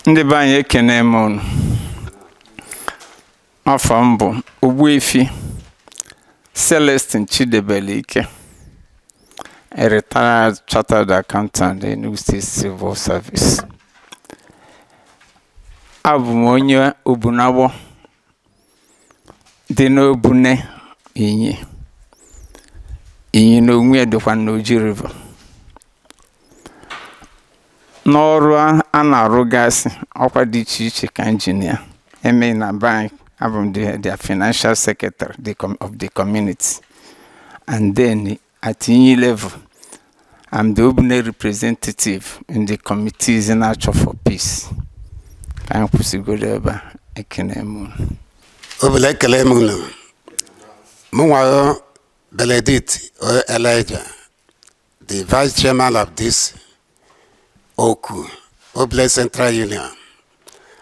Ndị be anyị, ekene m unu. Afọ m bụ Ogbuefi Celestine Chidebelike, a retired chartered accountant, Enugu State Civil Service. Abụ m onye Obunagbọ dị n'Obune Inyi. Inyi n'onwe ya dịkwa n'Oji River. N'ọrụ a na-arụgasị ọkwa dị iche iche ka engineer eme na bank, abụ m their financial secretary of the community, and then at Inyi level, I'm the Obune representative in the committees na-achọ for peace. Ka anyị kwụsịgodo ebe a. Ekene m unu. Obele ekele m unu. Mụnwa Benedict Elijah, the vice chairman of this Oku Obele Central Union.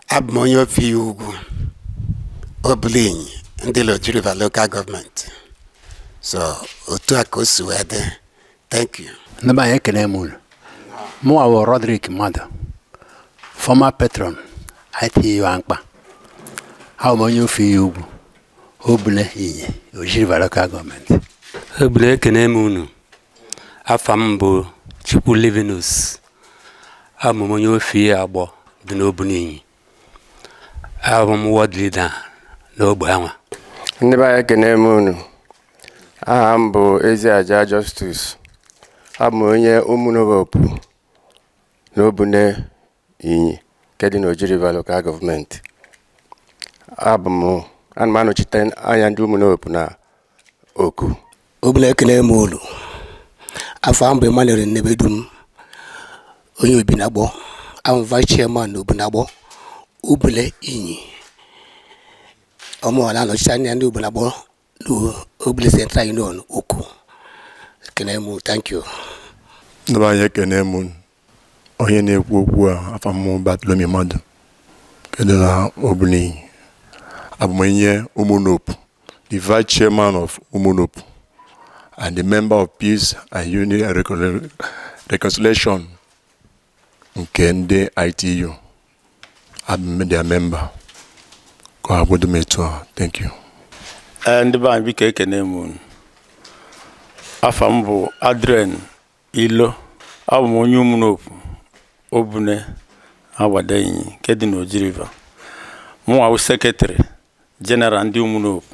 Abụ m onye ofe ugwu Obulinyi ndị Oji River Local Government. So otu a ka o si wee dị. Thank you. Ndị be anyị, ekele m unu. Mụnwa bụ Roderick Mmadụ, former patron ITU Ankpa. Abụ m onye ofe iyi ugwu Obule Inyi, Oji River Local Government. Ebule, ekene m unu. Afa m bụ Chukwu Livinus. Abụ m onye ofe agbọ dị n'Obuninyi. Abụ m ward leader n'ogbe anwa. Ndị be anyị, ekene m unu. Aha m bụ Eziaja Justus. Abụ m onye Ụmụnhope n'Obune Inyi nke dị n'Oji River Local Government. Abụ m, ana m anọchite anya ndị Ụmụnhope na Oku. Obele ekele m unu. Afọ m bụ Emmanuel Nnebedum, onye Obinagbọ. Abụ m vice chairman na Obinagbọ Ubele Inyi. Ọmụwa na-anọchite anya ndị Obinagbọ n'Obele Central Union Oku. Ekele m, thank you. Ndị be anyị, ekene m unu. Onye na-ekwu okwu a, afa m Bartholomew Mmadụ kedu na Obuninyi. Abụ m onye Ụmụnhope, the vice chairman of Ụmụnhope and the member of Peace and Unity and Reconciliation nke ndị ITU. Abụ m their member. Ka ọ m etu a. Thank you. Ee, ndị be anyị, biko, ekene m unu. Afa m bụ Adrian Ilo. Abụ m onye Ụmụnhope Obune Agbada Inyi nke dị n'Oji River. Mụnwa bụ secretary general ndị Ụmụnhope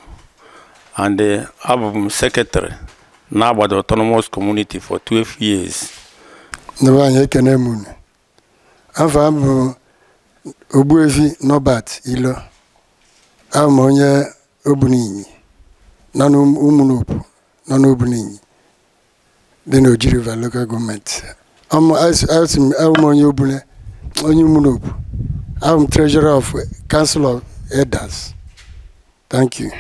and abụ m secretary na Agbada Autonomous Community for 12 years. Ndị be anyị, ekene m unu. Afọ m bụ Ogbuefi Norbert Ilo. Abụ m onye Obuninyi nọ n'Ụmụnhope nọ n'Obuninyi dị n'Oji River Local Government. Asị m, abụ m onye Obune, onye Ụmụnhope. Abụ m treasurer of Council of Elders. Thank you.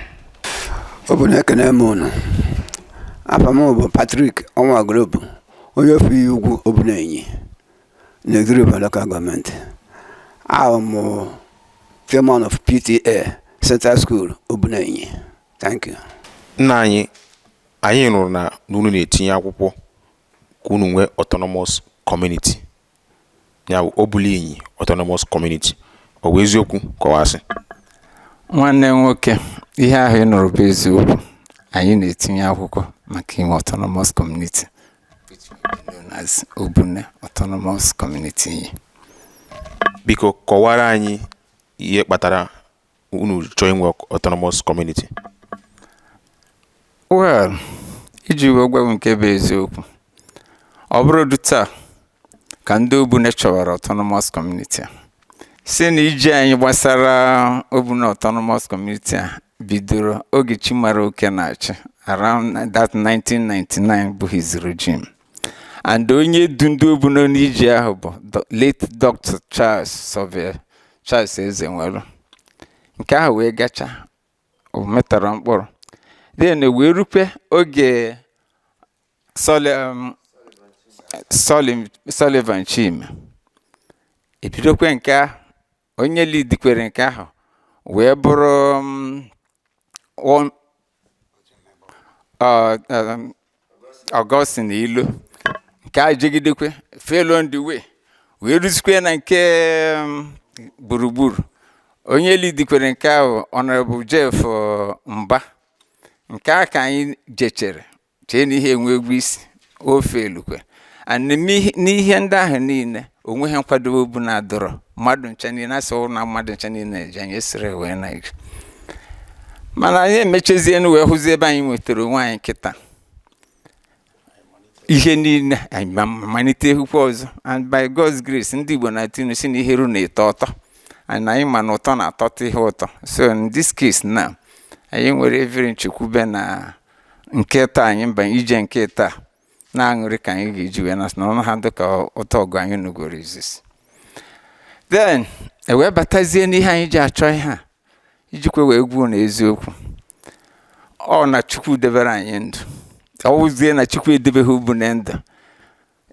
Obodo, ekene m unu. Afa m bụ Patrick Ọnwagolobu, onye ofe iyi ugwu Obunenyi na Oji River Local Government. Abụ m chairman of PTA Central School Obunenyi. Thank you. Nna anyị, anyị nụrụ na unu na-etinye akwụkwọ ka unu nwee autonomous community, ya bụ Obulinyi Autonomous Community. Ọ bụ eziokwu ka ọ asị? Nwanne m nwoke, ihe ahụ ị nụrụ bụ eziokwu. Anyị na-etinye akwụkwọ maka inwe autonomous community, which will be known as Obune Autonomous Community. Biko, kọwara anyị ihe kpatara unu chọọ inwe autonomous community. Well, iji wee gwa m nke bụ eziokwu, ọ bụrụ taa ka ndị Obune chọwara autonomous community a, si na ije anyị gbasara Obune Autonomous Community a bidoro oge Chimaroke na-achị, around that 1999 bụ his regime, and onye du ndị Obune n'ije ahụ bụ late Dr. Charles Surveyor Charles Ezenwelu. Nke ahụ wee gacha, o metara mkpụrụ, then wee rukwe oge Sullivan Chime ebidokwe nke ahụ. Onye lidikwere nke ahụ wee bụrụ Augustine Ilo. Nke a jegidekwe fail on the way, wee ruzikwe na nke Gburugburu. Onye lidikwere nke ahụ, Honorable Jeff Mba. Nke a ka anyị jechere chee na ihe enwe egwu isi ofe elukwe. And n'ihe ndị ahụ niile, onweghị nkwadobe obu na-adọrọ mmadụ ncha niile asị na mmadụ ncha niile eje. Anyị esiri wee na mana anyị emechezienu wee hụzie ebe anyị nwetara onwe anyị kịta. Ihe niile anyị malite hụkwa ọzọ. And by God's grace, ndị Igbo na-atụ ilu si na ihe ru na-eto ụtọ, and anyị ma na ụtọ na-atọta ihe ụtọ. So in this case now, anyị nwere every nchekwube na nke taa anyị mba ije nke taa na-aṅụrị ka anyị ga-eji wee na ọnụ ha dịka ụtọ ọgụ anyị nugoro izizi. Then e wee batazie n'ihe anyị ji achọ ihe a ijikwa wee gwuo na eziokwu ọ na Chukwu debere anyị ndụ. Ọ wụzie na Chukwu edebeghị ubu na ndụ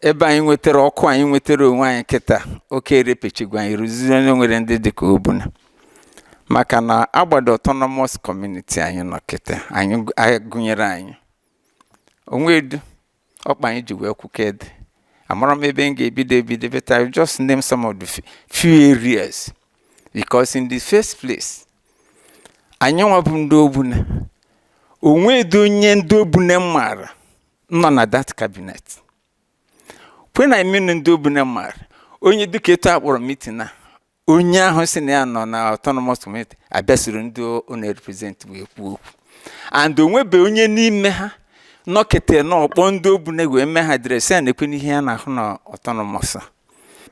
ebe anyị nwetara ọkụ, anyị nwetara onwe anyị kịta. Oke erepechigwa anyị rụzie onye nwere ndị dịka Obuna, maka na agbado autonomous community anyị nọ kịta, anyị gụnyere anyị onwedu ọkpa anyị ji wee kwukede. Amara m ebe m ga-ebido ebido, but I will just name some of the few areas, because in the first place, anyị nwa bụ ndị Ogbune, onwedu onye ndị Ogbune maara nọ na that cabinet. When I mean ndị Ogbune maara, onye dịka etu a kpọrọ meeting a, onye ahụ si na ya nọ na autonomous community abịasoro ndị ọ na-represent wee kwuo okwu, and onwebe onye n'ime ha nọkete n'ọkpọ ndị Ogbune wee mee ha address ya na-ekwe n'ihe ya na-ahụ na autonomous a.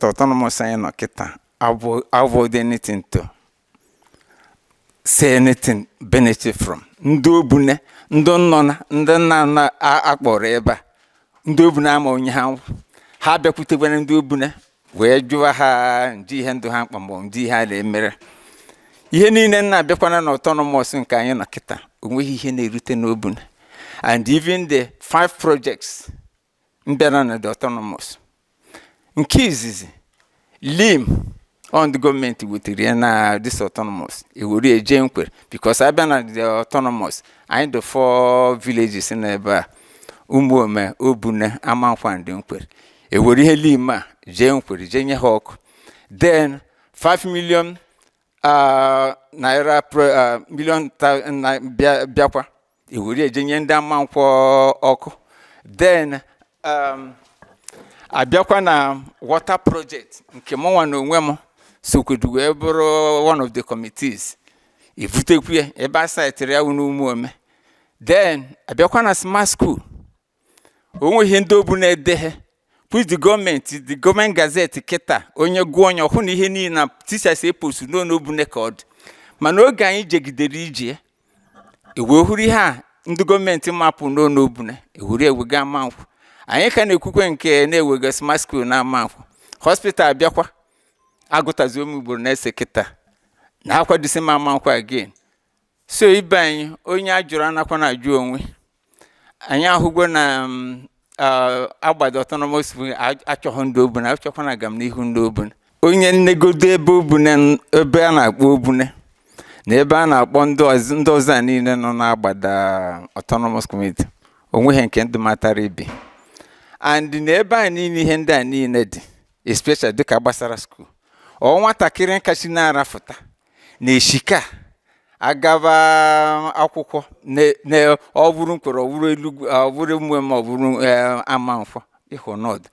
Autonomous anyị nọ kịta avoid anything to say anything benefit from ndị Ogbune, ndị nọ na ndị nna nna akpọrọ ebe a. Ndị Ogbune ama onye ha ha bịakwutekwara ndị Ogbune wee jụwa ha nje ihe ndụ ha mkpa ma ndị ihe a na-emere. Ihe niile nna abịakwana na autonomous nke anyị nọ kịta, onweghị ihe na-erute n'Ogbune. And even the five projects mbịara na the autonomous, nke izizi, lim on the gọọmenti wetere ya na this autonomous, ewere eje Nkwere, because abịa na the autonomous anyị dị four villages n'ebe a: Ụmụome, Obune, Amankwa ndị Nkwere. Ewere ihe lim a jee Nkwere, jee nye ha ọkụ. Then 5 million naira million bịakwa, ewere eje nye ndị Amankwọ ọkụ. Then abịakwa na water project nke mụnwa na onwe m sokwedu wee bụrụ one of the committees, ebutekwu ya ebe a saịtịrị ya n'Ụmụome. Then abịakwa na smart school, onwe ihe ndị obu na-edeghe, which the gọọmenti, the government gazette kịta, onye gụọ onye ọhụ na ihe niile na teachers epostu n'Obune ka ọ dị. Mana oge anyị jegidere ije, ewee hụrụ ihe a ndị gọọmenti mapụ n'Obune, ewere ewega Amankwụ. Anyị ka na-ekwukwe nke na-ewega smart school na Amankwụ. Hospital abịakwa agụtazi ome ugboro na-ese kịta na akwadosi m Amankwụ again. So ibe anyị, onye a jụrụ anakwa na-ajụ onwe anyị. Ahụgo na agbado autonomous achọghị ndị Obune, achọkwa na agamnihu ndị Obune. Onye nnegodo ebe Obune, ebe a na-akpọ Obune na ebe a na-akpọ ndị ọzọ a niile nọ n'agbada autonomous community, onweghị nke ndụ matara ibi. And na ebe a niile, ihe ndị a niile dị, especially dịka gbasara school, ọ nwatakịrị kachi na-arafụta na eshika agaba akwụkwọ na ọ bụrụ Nkwere, ọ bụrụ Elugwu, ọ bụrụ Ụmụeme, ọ bụrụ Amankwọ, ịhụ nọdụ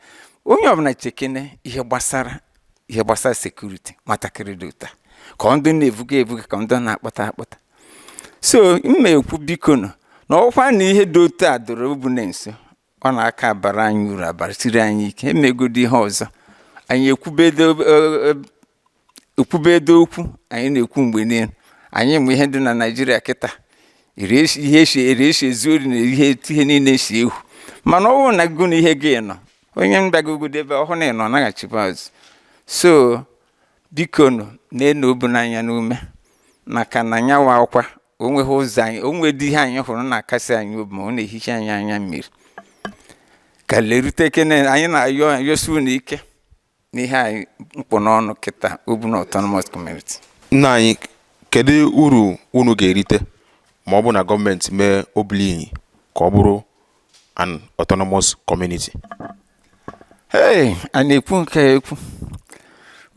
onye ọbụla chekene ihe gbasara security nwatakịrị dị ụta ka ndị na-ebuga ebuga, ka ndị na-akpọta akpọta. So mma ekwu, biko nọ na ọkwa na ihe dị otu a doro Obune nso, ọ na-aka abara anyị uru, abarasiri anyị ike. Emegodo ihe ọzọ anyị ekwubedo okwu anyị na-ekwu mgbe niile. Anyị ma ihe dị na Naịjirịa kịta, ihe esi eri esi ezu ori na ihe niile esi ehu. Mana ọ bụrụ na gụ na ihe gị nọ, onye mbịagogodo ebe ọhụụ na ị nọ naghachikwa azụ. So biko nụ, na-eno obu n'anya n'ume, maka na nyanwa akwa onweghị ụzọ anyị onwedị ihe anyị hụrụ na-akasị anyị obi, ma ọ na-ehicha anyị anya mmiri ka lerute kene. Anyị na-ayọ ayọsi unu ike n'ihe anyị mkpụ n'ọnụ kịta, Obune Autonomous Community. Nna anyị, kedu uru unu ga-erite ma ọ bụ na gọọmenti mee Obulinyi ka ọ bụrụ an autonomous community? Hey, a na-ekwu nke a ekwu.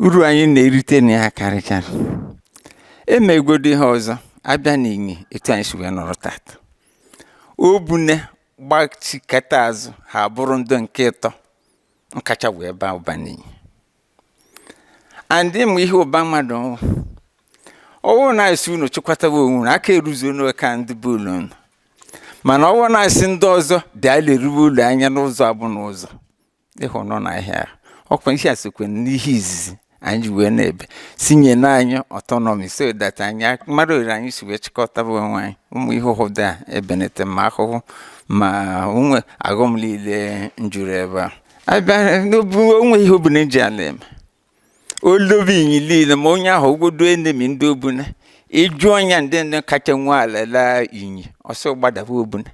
Uru anyị na-erite na ya karịkarị. Emegodo ihe ọzọ, abịa n'Inyi etu anyị si wee nọrọ tata, Obune gbachikata azụ, ha bụrụ ndị nke ịtọ nkacha wee baa ụba n'Inyi. And ịmụ ihe ụba mmadụ nwụ, ọwụ na-esi unu chịkwatawa onwe unu aka eruzuo n'oke ndị bụ ụlọ unu, mana ọwụ na-asị ndị ọzọ bịa leruwe ụlọ anya n'ụzọ abụ n'ụzọ ịhụ nọ n'ahịa. Ọkwa ihe a sokwe n'ihe izizi anyị ji wee na-ebe sinye na anyị autonomy, so that anyị mara ohere anyị si wee chịkọtaba onwe anyị. Ụmụ ihe ụfọdụ a ebenete, ma ahụhụ ma onwe aghọm niile njuru ebe a abịa n'obu onwe. Ihe obune ji ala eme olobi Inyi niile, ma onye ahụ ogodo enemi ndị Obune, ịjụ ọnya ndị kacha nwe ala la Inyi, ọsọ gbadaba Obune.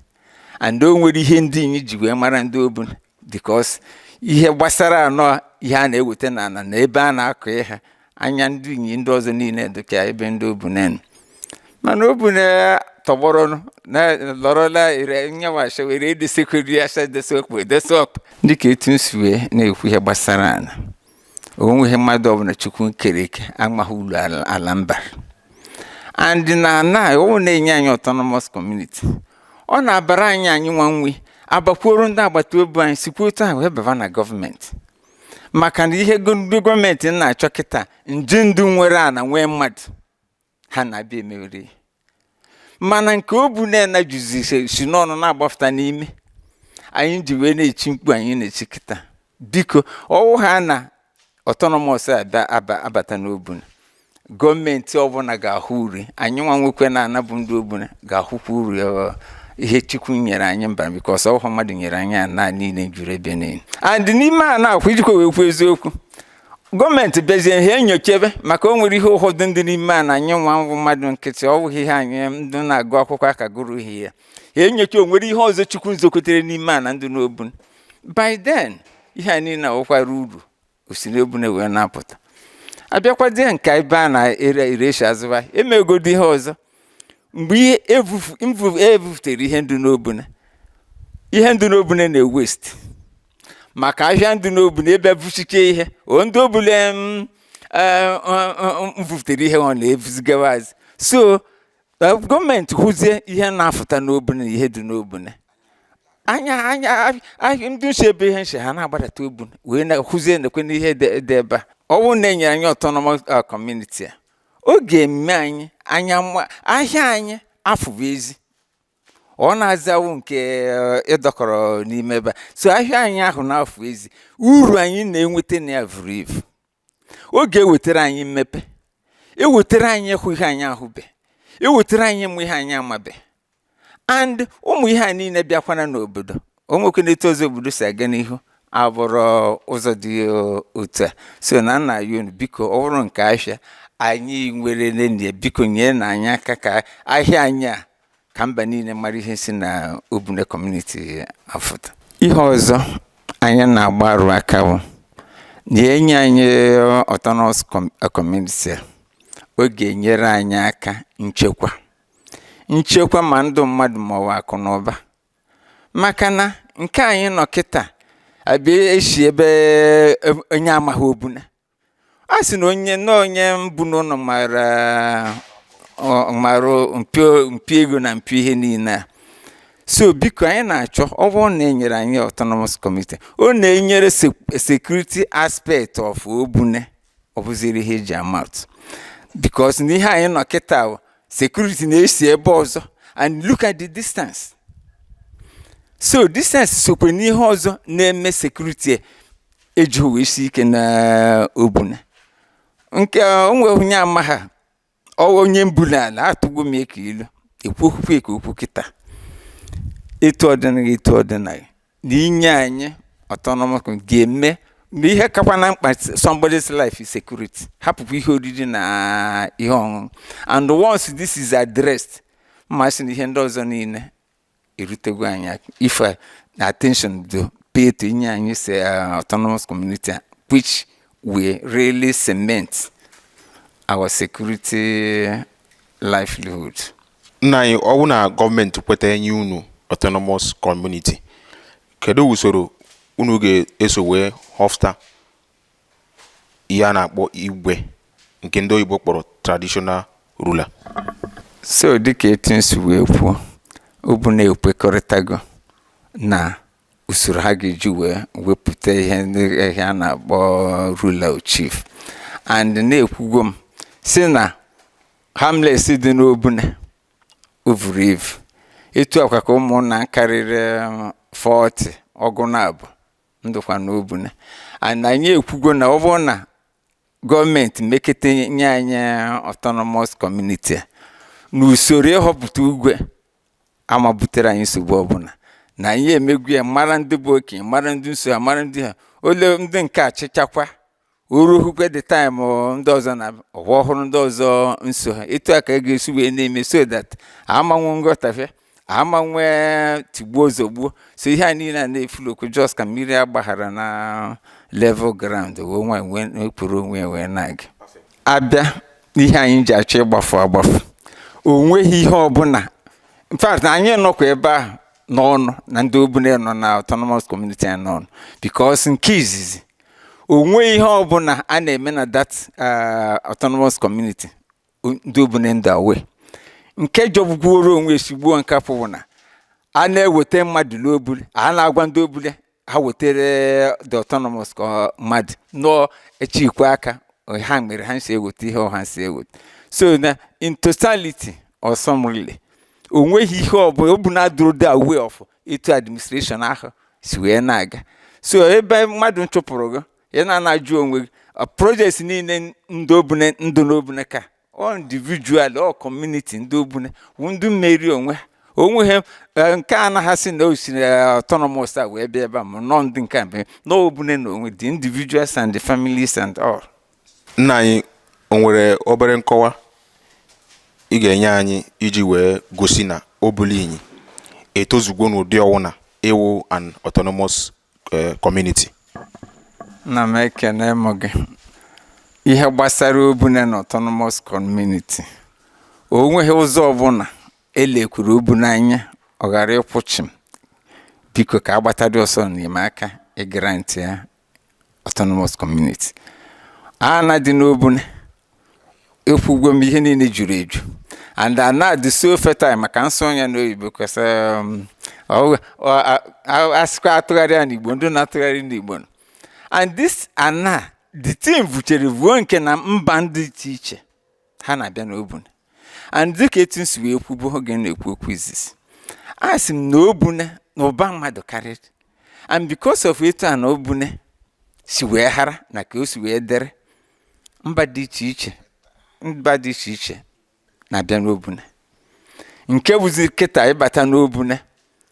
And o nwere ihe ndị Inyi ji wee mara ndị Obune, because ihe gbasara anọ ihe a na-eweta n'ala na ebe a na-akọ ihe anya ndị Inyi ndị ọzọ niile dịka ebe ndị Obune nọ. Mana Obune tọgbọrọ na lọrọla ere nyawasha were edesekweri asa dese okpu edese ọkpụ. Dịka etu m si wee na-ekwu, ihe gbasara ala, onweghị mmadụ ọbụla Chukwu kere eke amaghị ulu ala mba. And na ana ọ na-enye anyị autonomous community, ọ na-abara anyị nwa nwe abakwuoro ndị agbata obi anyị, sikwa otu ahụ wee baba na gọọmenti, maka na ihe ndị gọọmenti na-achọ kịta nji ndụ nwere ana nwee mmadụ ha na-abịa emewere. Mana nke o bu na juzi si n'ọnụ na-agbafụta n'ime anyị ji wee na-echi mkpu anyị na-echi kịta, biko, ọwụ ha na autonomous abịa abata n'Obune, gọọmenti ọbụla ga-ahụ uri anyị nwa nwekwe na-anabụ ndị Obune ga-ahụkwa uru ihe Chukwu nyere anyị mba, because ọhụ mmadụ nyere anyị ana niile juru ebe niile. And n'ime a na-akwụ ijikwa wee kwuo eziokwu, gọọmenti bịazie ihe enyochebe, maka o nwere ihe ụfọdụ ndị n'ime a na anyị nwa nwụ mmadụ nkịtị, ọ bụghị ihe anyị ndị na-agụ akwụkwọ aka gụrụ ihe ya ha enyocha. O nwere ihe ọzọ Chukwu nzokotere n'ime a na ndị n'Obune. By then ihe a niile awụkwara uru osi n'Obune wee na-apụta. Abịakwadie nke ebe a na-ere ereshi azụba, emegodo ihe ọzọ mgbe ihe ebufutere ihe ndụ n'Obune, ihe ndụ n'Obune na-ewest, maka ahịa ndụ n'Obune ebe buchiche ihe o ndị Obune mvufutere ihe ọ na-ebuzigawazi. So gọọmenti hụzie ihe na-afụta n'Obune na ihe dị n'Obune anya anya ndị nche ebe ihe nche ha na-agbadata Obune wee na-hụzie nekwe n'ihe dị ebe a. Ọ bụrụ na enyere anyị autonomous community a, ọ ga-eme anyị anya ahịa anyị afụbụ ezi ọ na-azawụ nke ịdọkọrọ n'ime ebe a. So ahịa anyị ahụ na-afụ ezi, uru anyị na-enweta na ya vuru ibu. Ọ ga-ewetara anyị mmepe, ewetara anyị ịhụ ihe anyị ahụbe, ewetara anyị ịmụ ihe anyị amabe. And ụmụ ihe a niile bịakwana n'obodo, o nwekwana etu ọzọ obodo si aga n'ihu abụrụ ụzọ dị otu a. So na nna ya unu, biko, ọ bụrụ nke ahịa anyị nwere nene, biko nyere na anyị aka ka ahịa anyị a ka mba niile mara ihe si na Obune community afụta. Ihe ọzọ anyị na-agbarụ aka bụ na enye anyị autonomous community a, ọ ga-enyere anyị aka nchekwa ma ndụ mmadụ ma ọ bụ akụ na ụba, maka na nke anyị nọ kịta abịa esi ebe onye amaghị Obune a sị na onye na onye mbụ n'ụlọ mara mpi ego na mpi ihe niile a. So biko, anyị na-achọ, ọ bụrụ na enyere anyị autonomous community, ọ na-enyere security aspect of Obune. Ọ bụziri ihe eji amatụ, because na ihe anyị nọ kịta, security na-esi ebe ọzọ, and look at the distance. So distance sokwe n'ihe ọzọ na-eme security ejighị wee si ike na Obune. Nke onwe onye ama ha onye mbulu ala atụgwo m ka ilu ekwuokwu ka okwu kịta etu ọdịnaghị etu ọdịnaghị na inye anyị autonomous ga-eme na ihe kakwa na mkpa, somebody's life is security, hapụkwa ihe oriri na ihe ọṅụṅụ. And once this is addressed, mmasị na ihe ndị ọzọ niile erutego anyị aka, if attention do pay to inye anyị say autonomous community, which will really cement our security livelihood. Nna anyị, ọ bụ na gọọmenti kweta enye unu autonomous community, kedu usoro unu ga-eso wee họfụta Ihe a na-akpọ igwe, nke ndị oyibo kpọrọ traditional ruler. So dịka etu m si wee kwuo, Obune ekwekọrịtago na usoro ha ga-eji wee wepụta ihe ndị ihe a na-akpọ ruler, chief, and na-ekwugo m si na hamlets dị n'Obune o buru ibu etu akwa ka ụmụnna karịrị 40 ọgụ na abụ ndụkwa n'Obune. And anyị ekwugo na ọ bụrụ na gọọmenti mekete nye anyị autonomous community a, n'usoro ịhọpụta ugwe ama butere anyị nsogbu ọbụla, na anyị emegwu ya, mara ndị bụ okenye, mara ndị nso ha, mara ndị ha ole, ndị nke achịchakwa oruhukwe the time ndị ọzọ na ọwa ọhụrụ, ndị ọzọ nso ha. Etu a ka a ga-esi wee na-eme so that amanwe nghọtafie, amanwe tigbuo zọgbuo. So ihe a niile a na-efulokwu just ka mmiri agbaghara na level ground wee nwa wee ekpuru onwe ya wee na-aga. Abịa n'ihe anyị ji achọ ịgbafu agbafu, o nweghị ihe ọbụla. In fact, anyị nọkwa ebe ahụ n'ọnụ na ndị Obune nọ na autonomous community anyị n'ọnụ, because nke izizi, o nweghị ihe ọbụla a na-eme na that autonomous community ndị Obune ndụ awe. Nke jọgbukwuoro onwe esigbuo nke pụrụ na a na-eweta mmadụ n'Obule, a na-agwa ndị Obule ha wetere the autonomous ka mmadụ nọọ echikwa aka ha mere ha si eweta ihe ọha si eweta. So na in totality or summarily, o nweghị ihe ọbụla Obune adụrụ dị aware of etu administration ahụ si wee na-aga. So ebe mmadụ chụpụrụ gị, ị na-anajụ onwe gị project niile ndị Obune ndụ n'Obune ka ọ individual ọ community, ndị Obune wụ ndị mmeri onwe ha onwe ha. Nke a anaghị asị na o si na autonomous a wee bịa ebe a, ma nọ ndị nke a bịa na Obune na onwe the individuals and the families and all. Nna anyị, o nwere obere nkọwa ị ga-enye anyị iji wee gosi na Obulinyi etozugwo n'ụdị ọwụna ịwụ an autonomous community? Nna m, ekene m gị. Ihe gbasara Obune na autonomous community, o nweghị ụzọ ọbụla elekwuru Obune anya ọ ghara ịkwụchi m. Biko, ka agbatadị ọsọ n'enyemaka ịgrant ya autonomous community. Ana dị n'Obune, ekwugwo m, ihe niile juru eju and ana dị so fertile maka nsọ ya n'oyibo kwesịrị asịkwa atụgharị ya n'Igbo, ndị na-atụgharị n'Igbo. And this ana the team vuchere vuo nke na mba ndị iche iche ha na-abịa n'Obune. And dịka etu m si wee kwubu oge m na-ekwu okwu izizi, a sị m na Obune na ụba mmadụ karịrị, and because of etu a na Obune si wee hara na ka o si wee dere, mba dị iche iche, mba dị iche iche na-abịa n'Obune. Nke bụzi kịta, ịbata n'Obune,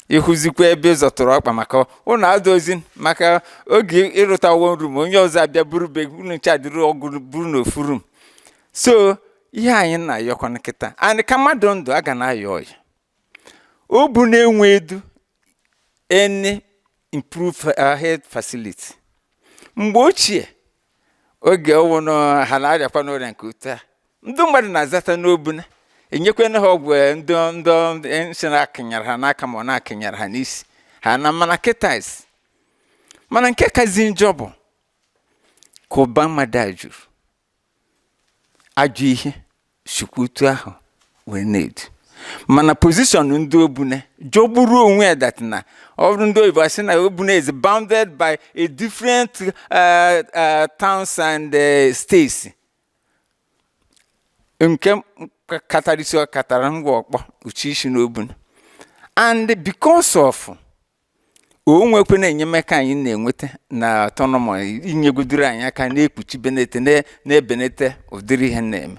ịhụzikwa ebe ị zọtụrụ ọkpa maka ụnụ adozi, maka oge ịrụta one room, onye ọzọ abịa buru be unu nche adịrị ọgụ buru n'ofu room. So ihe anyị na-ayọkwa kịta and ka mmadụ ndụ a ga na-ayọ ọya Obu na-enwe edu any improve health facility. Mgbe ochie, oge ọwụ na ha na-arịakwa n'ọrịa nke otu a, ndị mmadụ na-azata n'Obune, enyekwana ha ọgwụ, ndị nsị na-akịnyere ha n'aka ma ọ na-akịnyere ha n'isi ha na. Mana kịta isi, mana nke kazi njọ bụ ka ụba mmadụ a juru, ajọ ihe sikwa otu ahụ wee na-edu. Mana position ndị Obune jọgburu onwe ya that na ọ bụrụ ndị oyibo asị na Obune is bounded by a different towns and states. Nke katara isi ọ katara ngwa ọkpọ uche isi n'Obune, and because of o nwekwe enyemaka anyị na-enweta na autonomous, inyegodoro anyị aka na-ekpuchi benete na-ebenete ụdịrị ihe na-eme.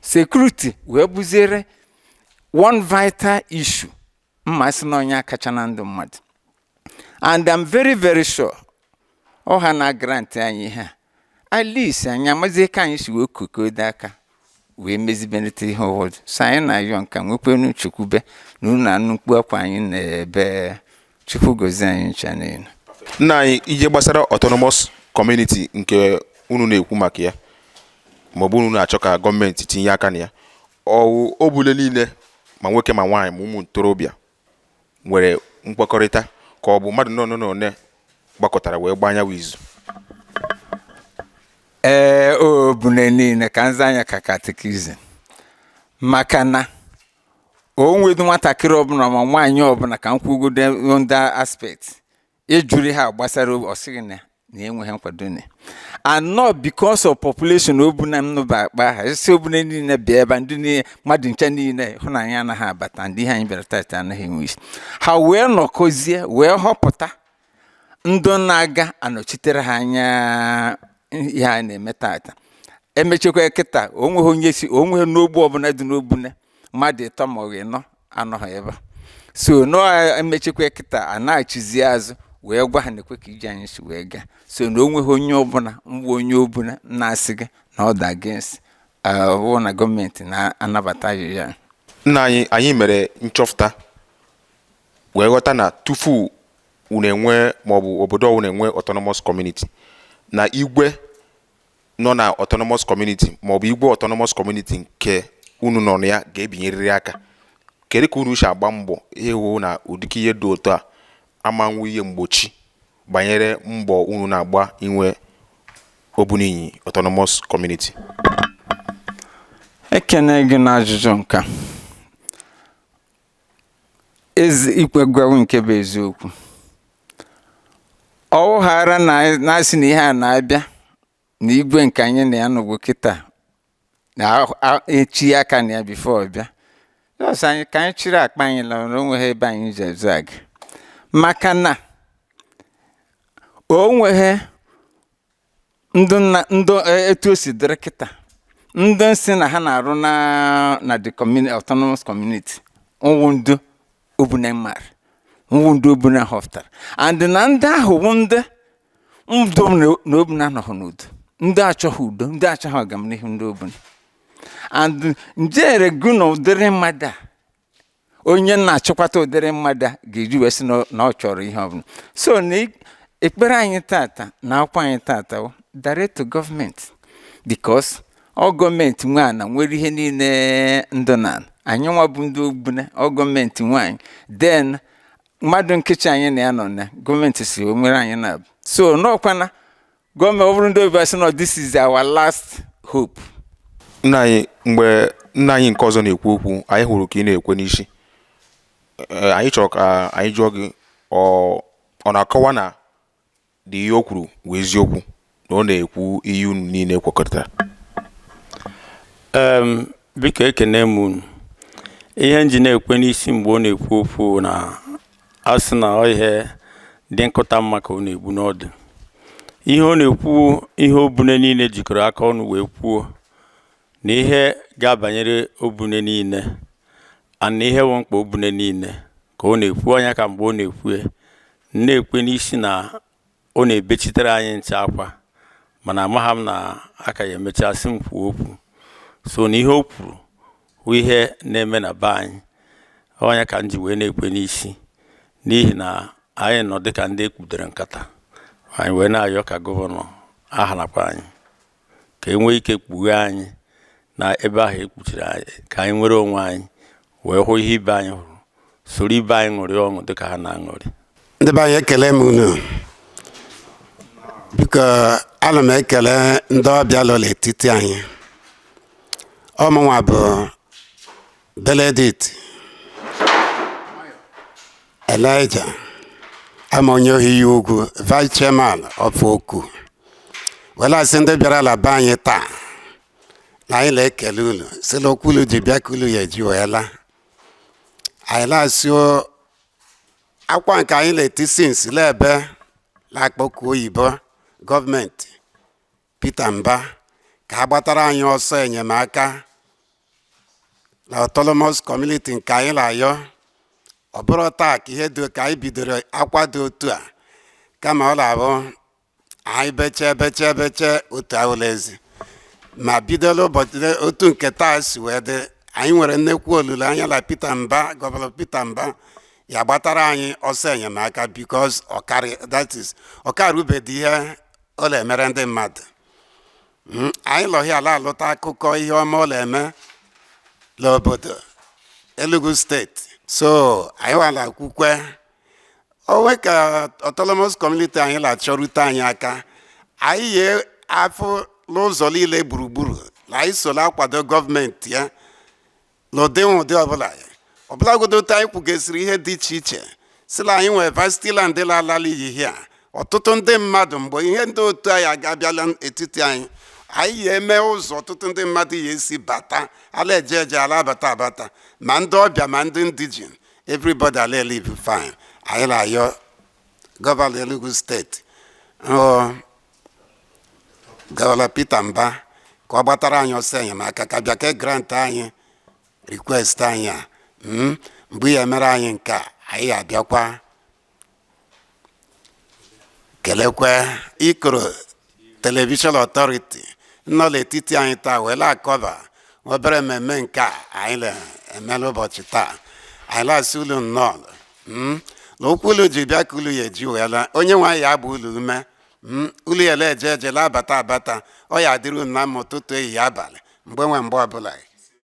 Security wee bụziere one vital issue mma sị na onye kacha na ndụ mmadụ. And I'm very very sure ọha na grant anyị ihe a, at least anyị amazie ka anyị si wee kokodo aka wee mezibenete ihe ụfọdụ. So anyị na-ayọ nka nwekwenu nchekwube na unu anụ mkpu akwa anyị na-ebe. Chukwu gozie anyị ncha niile. Nna anyị, ihe gbasara autonomous community nke unu na-ekwu maka ya, maọbụ unu na-achọ ka gọọmenti tinye aka na ya, ọwụ Obule niile, ma nwoke ma nwaanyị ma ụmụ ntorobịa, nwere nkwekọrịta, ka ọ bụ mmadụ nọ na one gbakọtara wee gbaa anyanwụ izu? Ee, Obune niile ka nza anya ka catechism, maka na o nwedu nwatakịrị ọbụla ma nwaanyị ọbụla ka m kwugodo ndị aspect ịjụrụ ihe a gbasara, ọ sịghị na enweghị nkwado na and not because of population Obune m nụba akpa aha isi Obune niile bịa ebe a, ndị niile, mmadụ nche niile hụ na anyị anaghị abata, ndị ihe anyị bịara tata anaghị enwe isi. Ha wee nọkọzie wee họpụta ndị na-aga anọchitere ha anya. Ihe a na-eme tata emechekwa kịta, onweghị onye si onweghị n'ogbe ọbụla dị n'Obune, mmadụ ịtọ ma ọ bụ ịnọ anọghị ebe a. So nọ emechekwa kịta, a na-achịzi azụ wee gwa ha na-ekwe ka ije anyị si wee gaa. So na onweghị onye ọbụla mgbe onye ọbụla na-asị gị na ọ dị against ọ bụrụ na gọọmenti na-anabata ahịhịa. Nna anyị, anyị mere nchọpụta wee ghọta na tufu unu enwe maọbụ obodo ọbụla enwe autonomous community, na igwe nọ na autonomous community maọbụ igwe autonomous community nke unu nọ na ya ga-ebinyerịrị aka. Kedu ka unu si agba mbọ ịhụ na ụdịka ihe dị otu a amanwu ihe mgbochi banyere mbọ unu na-agba inwe Obuninyi autonomous community? Ekene gị na ajụjụ nka ezi ikwe gwawu nke bụ eziokwu. Ọ ghara na na-asị na ihe a na-abịa na igwe nke anyị na ya nọgbu kịta na echi aka na ya before ọ bịa. Just anyị ka anyị chịrị akpa anyị la na onweghị ebe anyị ji ezu aga, maka na o nweghị ndụ nna ndụ etu o si dịrị kịta. Ndị si na ha na-arụ na the community, autonomous community, nwụ ndị Obune mara nwụ ndị Obune họpụtara, and na ndị ahụ wụ ndị ndụ na Obune anọghị n'udo, ndị achọghị udo, ndị achọghị ọganihu ndị Obune. And njere gụ na ụdịrị mmadụ a, onye na-achịkwata ụdịrị mmadụ a ga-eji wee sị na ọ chọrọ ihe ọbụla. So na ekpere anyị tata na akwa anyị tata wụ direct to gọọmenti, because ọ gọọmenti nwe ana, nwere ihe niile ndụ na anyị nwa bụ ndị Obune. Ọ gọọmenti nwe anyị, then mmadụ nkịchị anyị na ya nọ na gọọmenti si o nwere anyị na so n'ọkwana gọọmenti. Ọ bụrụ ndị oyibo asị na this is our last hope. Nna anyị, mgbe nna anyị nke ọzọ na-ekwu okwu, anyị hụrụ ka ị na-ekwe n'isi. Ee, anyị chọrọ ka anyị jụọ gị, ọ na-akọwa na dị ihe o kwuru bụ eziokwu, na ọ na-ekwu ihe unu niile kwekọrịtara? Biko, ekene m unu. Ihe m ji na-ekwe n'isi mgbe ọ na-ekwu okwu na a sị na ọ ihe dị nkụta mma ka ọ na-egbu n'ọdụ. Ihe ọ na-ekwu, ihe Obune niile jikọrọ aka ọnụ wee kwuo na ihe ga-abanyere Obune niile and na ihe wụ mkpa Obune niile ka ọ na-ekwu ọnya. Ka mgbe ọ na-ekwu ya, na-ekwe n'isi na ọ na-ebechitere anyị nche akwa, mana amagha m na aka ya emechaa sị m kwuo okwu. So na ihe o kwuru bụ ihe na-eme na be anyị. Ọnya ka m ji wee na-ekwe n'isi, n'ihi na anyị nọ dịka ndị ekpudere nkata. Anyị wee na-ayọ ka gọvanọ ahalakwa anyị, ka e nwee ike kpughee anyị na ebe ahụ ekpuchiri anyị, ka anyị nwere onwe anyị wee hụ ihe ibe anyị hụrụ, soro ibe anyị ṅụrịa ọṅụ dịka ha na-aṅụrị. Ndị be anyị, ekele m unu. Biko, ana m ekele ndị ọbịa nọ n'etiti anyị. Ọmụnwa bụ Benedict Elijah ama, onye ohi ya ugwu, vice chairman of Oku. Wela sị ndị bịara ala be anyị taa na anyị na-ekele unu, si na okwu unu ji bịa ka unu ya eji wee laa. Anyị na-asị akwa nke anyị na-eti since lebe na-akpọku oyibo gọọmenti Peter Mba ka a gbatara anyị ọsọ enyemaka na autonomous community nke anyị na-ayọ. Ọ bụrụ taa ka ihe dị ka anyị bidoro akwa dị otu a, kama ọ na-abụ anyị beche beche beche otu awụla ezi ma bidola ụbọchị otu nke taa si wee dị. Anyị nwere nnekwu olileanya na Peter Mba, gọvanọ Peter Mba ya gbatara anyị ọsọ enyemaka, because ọkarị, that is, ọkarubedị ihe ọ na-emere ndị mmadụ. Anyị lọhịa ala alụta akụkọ ihe ọma ọ na-eme n'obodo Enugu steeti. So anyị nwala kwukwe onwe ka autonomous community anyị na-achọrute anyị aka. Anyị yie afụ N'ụzọ niile gburugburu na anyị sola akwado gọọmenti ya n'ụdị ụdị ọbụla ọbụlagodo otu anyị kwugesịrị ihe dị iche iche sila anyị nwee varsity land lalala iyi a. Ọtụtụ ndị mmadụ, mgbe ihe ndị otu anyị abịala etiti anyị, anyị ya eme ụzọ ọtụtụ ndị mmadụ ya esi bata ala, eje eje, ala abata abata, ma ndị ọbịa ma ndị indigene, everybody ala live fine. Anyị na-ayọ gọvanọ Enugu Steeti, Gọvanọ Peter Mba, ka ọ gbatara anyị ọsọ enyemaka ka bịa ke grant anyị request anyị a. Mgbe ya mere anyị nke a, anyị abịakwa kelekwe Ikoro Television Authority nọ n'etiti anyị taa wee na-akọva obere mmemme nke a anyị na-eme n'ụbọchị taa. Anyị na-asị ulu nnọọ na okwu ulu ji bịa ka ulu ya eji wee laa. Onye nwe anyị ya agba ulu ume. Ulu ya eje eje, la abata abata, ọ ya adịrị unu na mma ụtụtụ, ehihie, abalị, mgbe nwe mgbe ọbụla.